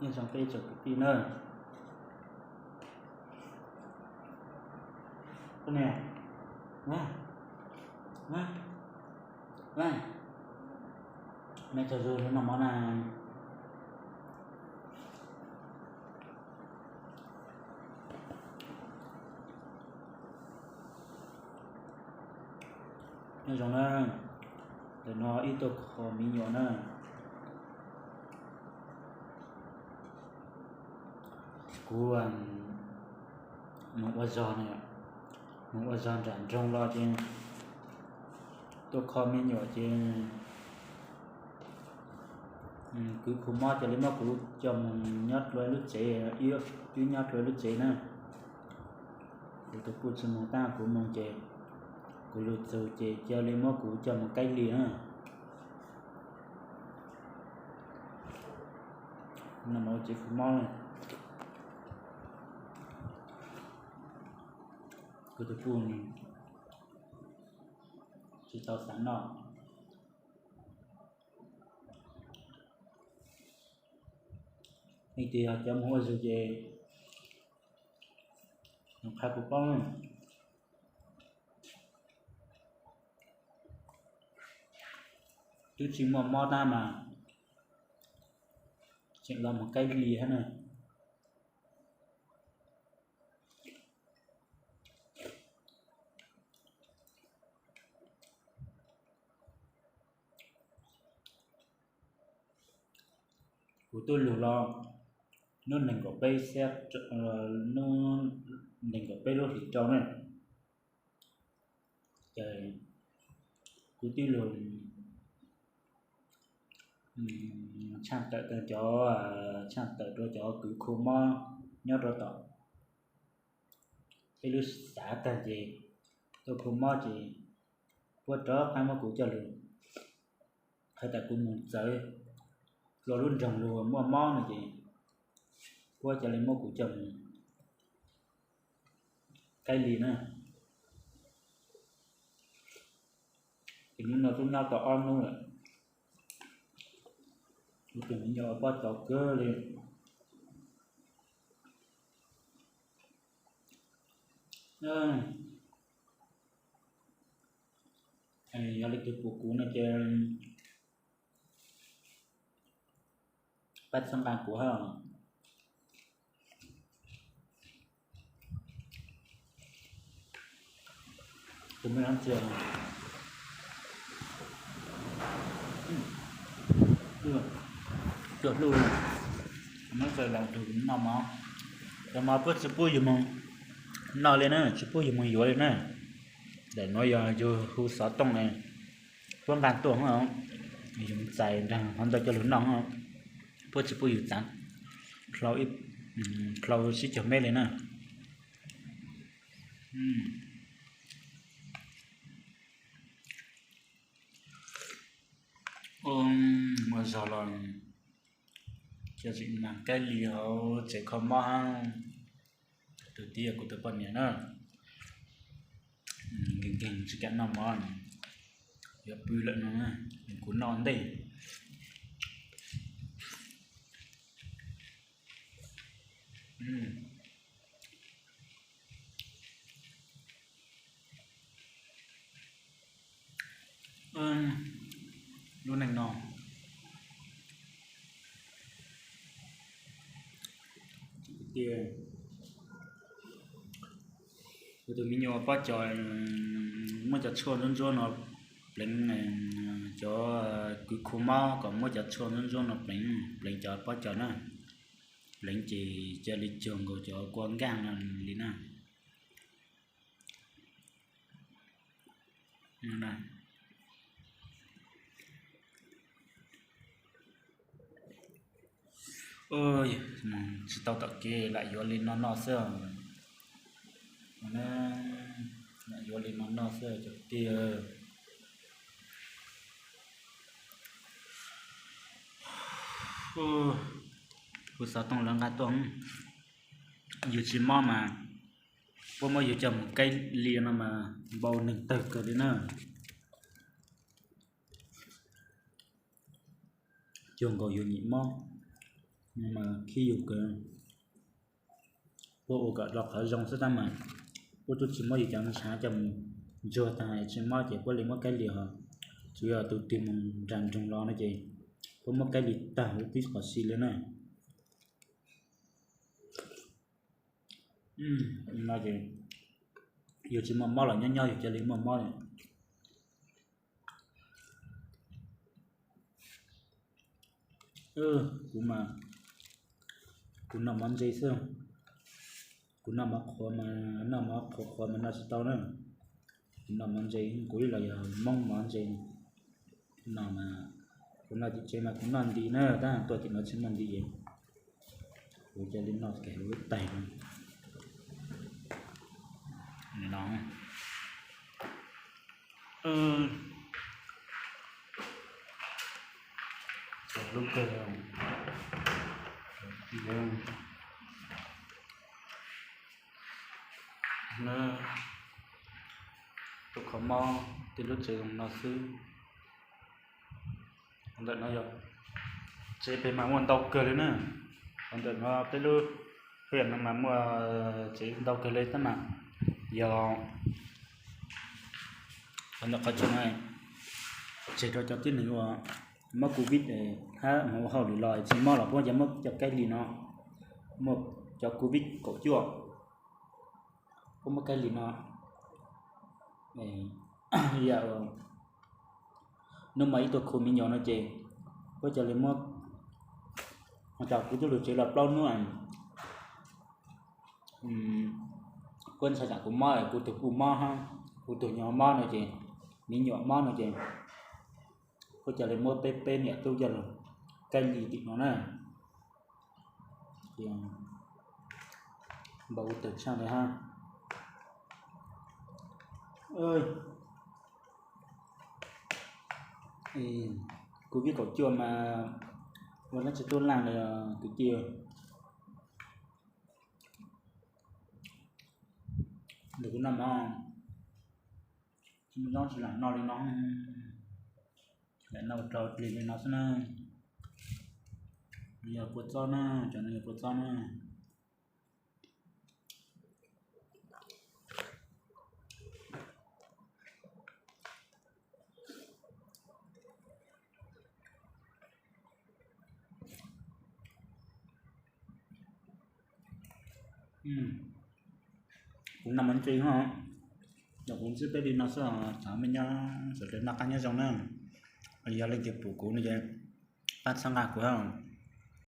Nyob zoo peb tsoom kwv tij na. Koj niam, me txog zug li noj mov na. Nyob zoo na, ntawm no ib tug kho me nyuam na. Kuv mus ua zog na, mus ua zog nram nroog los ces tuaj kho me nyuam ces kwv khu mob cia li muab kuv coj mus nyob dua lub tsev, wb nyob dua lub tsev na. Kuv tus puj tsis mus tab kuv mus ces kuv lug txug ces cia li muab kuv coj mus cách ly na. Noj mov ua tsev khu mob na. Kuv tus puj tsis tau xav noj. Leej twg yog cov mus ua zug ces nws qha kuv paub. Twb tsis muaj mob tab mas tseem los mus cách ly thiab na. Kuv twb lug los hnub nees nkaum peb, hnub nees nkaum peb lub hlis rau na. Ces kuv twb lug tshaj tawm cov, tshaj tawm rau cov kwv khu mob nyob rau tom peb lub xav tag ces tuaj khu mob ces puab rov qab muab kuv coj lug. Hais tias kuv mus txawv dlua lub nroog lug muaj mob no ces puab cia li muab kuv coj mus cách ly na. Ces hnub no twb nyob tau ob hnub lawm. Kuv tus me nyuam pob cov kawg li. Yog leej twg pum kuv no ces pab txhawb nqa kuv hab. Tus me ntxhais, tus hlub, muab txais los tug noj mov. Cov mov puab tsis pub yug moog noj li na, tsis pub yug moog yuav li na. Daim nuav yog yug hu xov tooj na, puab nqaa tuaj, yug txais nraag qhov ntawd coj lug noj, puab tsis pub yug txaav dlhau sib caug meb li na. Ua zog los cia li mas cách ly hauv tsev kho mob hab. Tus tij yog kuv tus poj niam na, nkeeg nkeeg tsis kam noj mov, yuav pw lawm no, kuv noj ntej. Lub neej no, kuv tus me nyuam pob cos muab cov tshuaj ntsuab ntsuab no pleev, cov kws khu mob kom muab cov tshuaj ntsuab ntsuab no pleev, pleev cov pob cos na, pleev ces cia li cuag nkaus cov kua nkaaj no li na. Tsis tau tom kev lam yuav li no noj xwb. Lam yuav li no noj xwb cov tij. Hu xov tooj lawv nqa tuaj, yus tsis mob mas puab muab yus coj mus cách ly no mas npau neeg tawg kawg li na. Cuag nkaus yus nyiam mob. Mas khib yus kawg, puab ua kom rau qhov zoo xwb tab mas puab tub tsis muab yus cov ntshav coj mus ntsuag tag, tsis mob ces puab li muab kaib lis ho, tsuas yog tus twg mus nram nroog los no ces puab muab kaib lis tag huv tib qhov si li na. No ces yus tsis muaj mob los nyob nyob yus cia li muaj mob li. Kuv mas, kuv noj mov ntse xwb. Kuv noj mov qhuav mas, noj mov qhuav qhuav mas noj tsis tau na. Kuv noj mov ntse, kuv ib los yog Hmoob mov ntse no mas, kuv noj tim tsev mas kuv noj nti na, tab tuaj tim no tsis noj nti es kuv cia li noj kev lub tais no. Lub kawg na, tus qhov mob tej lub tsev zoo no xwb. Ntawm no yog tsev pem mas muaj ntau kawg li na. Ntawm no peb lub pem no mas muaj tsev ntau kawg li tab mas yog ntawm qhov tsev no, tseg rau cov tib neeg uas mob covid hab mus ua hauj lwm los tsis mob los puab cov muab cov kaib lis no, muaj cov covid kaum cuaj, puab muab kaib lis no. Yam hnub mas ib tug khu me nyuam no ces puab cia li muab, tas kuv tub lug tsev los plaub hnub, puab ntshai tsam kuv mob, kuv tug puj mob hab kuv tug nyuam mob no ces, me nyuam mob no ces puab cia li muab peb, peb niam tub coj lug kaib lis tim no na. Npaum ua tawg tshaj li hab. Covid kaum cuaj mas ua dlaab tsi tub laaj li kwv tij. Ntawm kuv noj mov, tsis muaj zaub tsis lam noj li no, lam noj rau plig li no xwb na. Yog kua txob na, cov no yog kua txob na. Kuv noj mov ntse hab, yog kuv ntsib peb li no xwb, thov mej nyob sawv daws noj qab nyob zoo na. Yog leej twg pum kuv no ces pab txhawb nqa kuv hab.